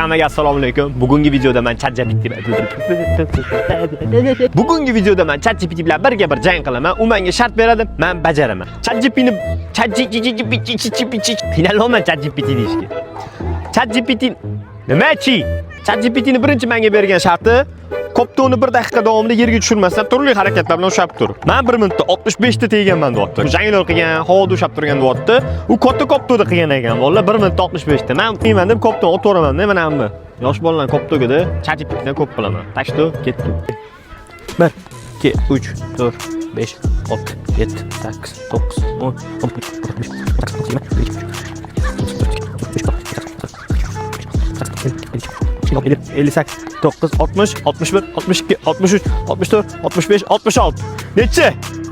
Hammaga assalomu alaykum. Bugungi videoda men ChatGPT bilan birga bir jang qilaman. U menga shart beradi, men bajaraman. ChatGPTni ChatGPT qiynalmayman ChatGPT deyishga. ChatGPT nimachi? ChatGPTni birinchi menga bergan sharti koptoni 1 daqiqa davomida yerga tushirmasdan turli harakatlar bilan ushlab tur. Men 1 minutda 65 ta teganman deyapti. Janglar qilgan, havoda ushlab turgan deyapti. U katta koptoda qilgan ekan, bolalar 1 minutda 65 ta. Men qiyman deb koptoni otib yuboraman-da, mana bu. Yosh bolalar koptogida ChatGPTdan ko'p bilaman. Так что ketdik. 1 2 3 4 5 6 7 8 9 10 11 58 9 60 61 62 63 64 65 66. Nechi?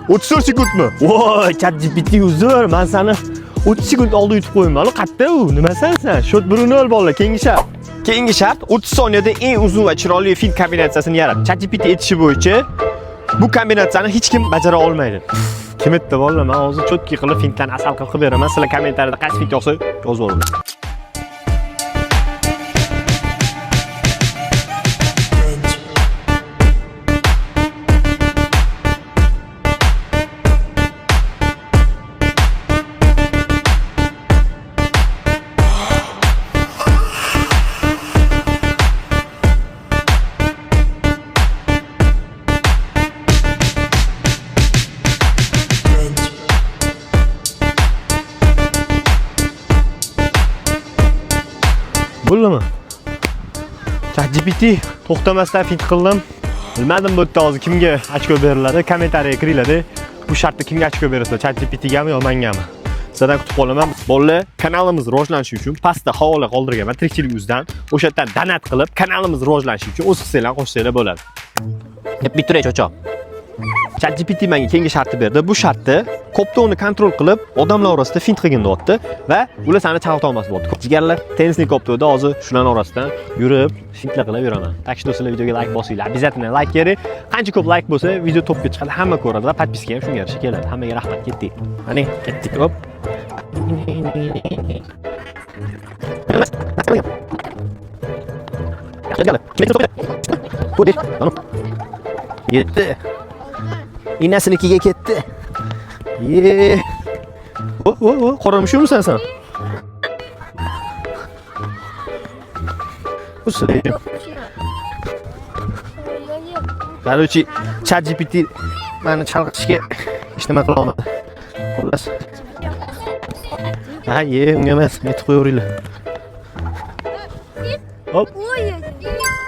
34 sekundmi? Voy, ChatGPT uzr, men seni 30 sekund oldin yutib qo'yman. Qayerda u? Nimasan sen? Shot 1-0 bolalar, keyingi shart. Keyingi shart 30 soniyada eng uzun va chiroyli fint kombinatsiyasini yarat. ChatGPT aytishi bo'yicha bu kombinatsiyani hech kim bajara olmaydi. Kim aytdi bolalar? Men hozir чётко qilib fintlarni asal qilib beraman. Sizlar kommentariyada qaysi fint yoqsa yozib yuboringlar. Bo'ldimi? ChatGPT to'xtamasdan fint qildim. Bilmadim bu yerda hozir kimga ochko beriladi. Kommentariyaga kiringlar-da. Bu shartda kimga ochko berasizlar? ChatGPTgami yo mengami? Sizlardan kutib qolaman. Bolalar, kanalimiz rivojlanishi uchun pastda havola qoldirganman tirikchilik uzdan. O'sha yerdan donat qilib, kanalimiz rivojlanishi uchun o'z hissanglarni qo'shsanglar bo'ladi. Deb bitta cho'choq. ChatGPT menga keyingi shartni berdi. Bu shartda koptoni kontrol qilib, odamlar orasida fint qilgin deyapti va ular seni chalg'ita olmas deyapti. Jigarlar, tennisli koptoda hozir shularning orasidan yurib, fintlar qilib yuraman. Так что sizlar videoga like bosinglar. Обязательно like kerak. Qancha ko'p like bo'lsa, video topga chiqadi, hamma ko'radi va подписка ham shunga yarasha keladi. Hammaga rahmat, ketdik. Mana ketdik. Hop. Yetti. Inasinikiga ketdi. Ye. O, o, o, qora mushukmisan sen? Usul. Короче, ChatGPT meni chalg'itishga hech nima qila olmadi. Xullas. Ha, ye, unga emas, aytib qo'yaveringlar. Hop.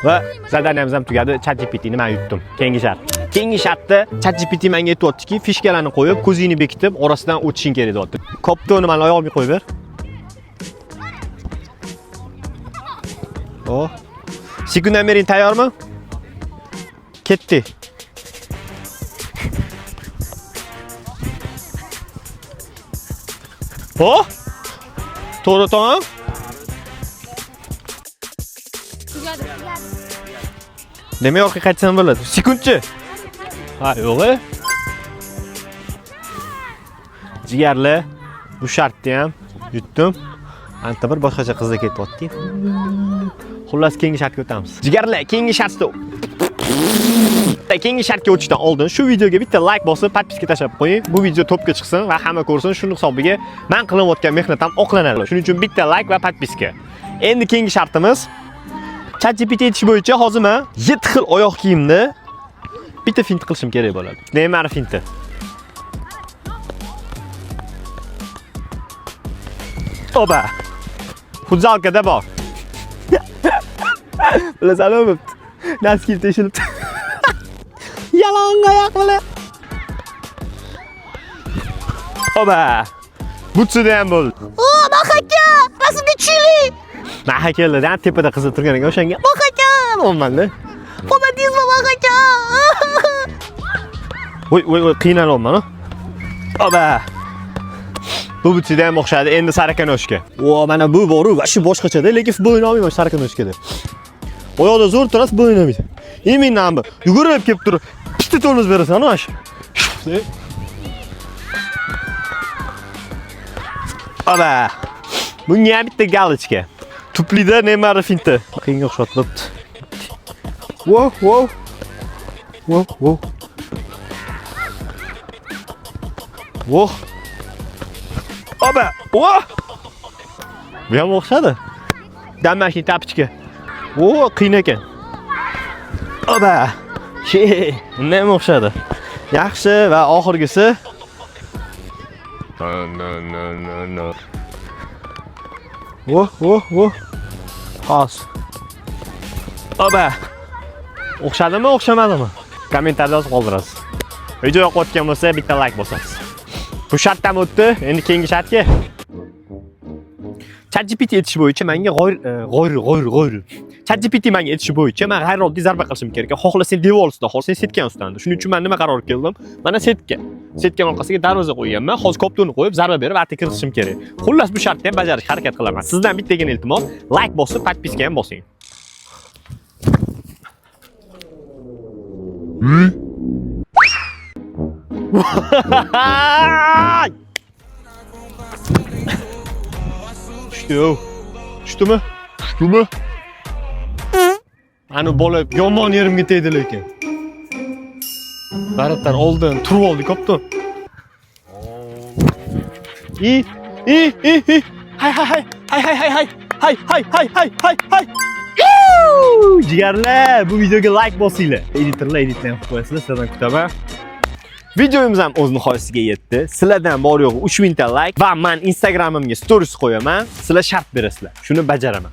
Va задания miz ham tugadi. ChatGPTni men yutdim. Keyingi shart. Keyingi shartda ChatGPT menga aytyaptiki, фишка larni qo'yib, ko'zingni bekitib, orasidan o'tishing kerak deyapti. Koptoni mani oyog'imga qo'yib ber. Oh. Sekundan bering tayyormi? Ketdi. Oh! To'g'ri tamom. Demak, orqaga qaytsam bo'ladi. Sekundchi. Ha, yo'q. E. Jigarli bu shartni ham yutdim. Anta bir boshqacha qizda ketyapti. Xullas, keyingi shartga o'tamiz. Jigarlar, keyingi shartga o'tishdan oldin shu videoga bitta like bosib, подписка tashlab qo'ying. Bu video topga chiqsin va hamma ko'rsin. Shuni hisobiga men qilayotgan mehnat ham oqlanadi. Shuning uchun bitta like va подписка. Endi keyingi shartimiz ChatGPT aytish bo'yicha hozir men 7 xil oyoq kiyimni bitta fint qilishim kerak bo'ladi. Neymar finti. Oba. Футзалка da bor. Bilasanmi bo'pti. Носки teshilibdi. Yalang oyoq bilan. Oba. Butsida ham bo'ldi. O, Mahaka! Rasmga tushaylik! Maha keldi, tepada qizil turgan ekan, o'shanga Mahaka deyapman-da. Fanatizm Mahaka! Voy, voy, voy, qiynalyapman. Oba. Bu butsida ham o'xshadi. Endi сороконожка. O, mana bu boru, shu boshqachada, lekin futbol o'ynolmayman сороконожка da. Oyoqda zo'r turasiz, futbol o'ynamaysiz. Именно bu. Yugurib kelib turib, bitta tormoz berasan, ana shu. Oba. Bunga ham bitta галочка. Tuplida Neymar finti. Qiyinga o'xshatilibdi. Wow, wow. Wow, wow. Voh. Oba, voh. Bu ham o'xshadi. Домашний тапочка. O, qiyin ekan. Oba. She, undan ham o'xshadi. Yaxshi, va oxirgisi. No, no, no, no, no. Voh, voh, voh. Xos. Oba. O'xshadimi, o'xshamadimi? Kommentariyada yozib qoldirasiz. Video yoqayotgan bo'lsa, bitta like bosasiz. Bu shartdan o'tdi. Endi keyingi shartga. ChatGPT aytishi bo'yicha menga g'oyr e, g'oyr g'oyr g'oyr. ChatGPT menga aytishi bo'yicha men g'ayrioddiy zarba qilishim kerak. Xohlasang devor ustida, xohlasang setka ustidan. Shuning uchun men nima qarorga keldim? Mana setka. Setkani orqasiga darvoza qo'yganman. Hozir koptoni qo'yib, zarba berib, artga kiritishim kerak. Xullas, bu shartni ham bajarishga harakat qilaman. Sizdan bittagina iltimos, like bosib, подписка ham bosing. Tushdi. Tushdimi? Tushdimi? Ani bola yomon yerimga tegdi lekin. Baratdan oldin turib oldi kopton. I i i i hay hay hay hay hay hay hay hay hay hay hay hay hay. Yuuu! Jigarlar, bu videoga like bosinglar. Editorlar editlarni qilib qo'yasizlar, sizlardan kutaman. Videomiz ham o'z nihoyasiga yetdi. Sizlardan bor yo'g'i 3000 ta like va men Instagramimga stories qo'yaman. Sizlar shart berasizlar. Shuni bajaraman.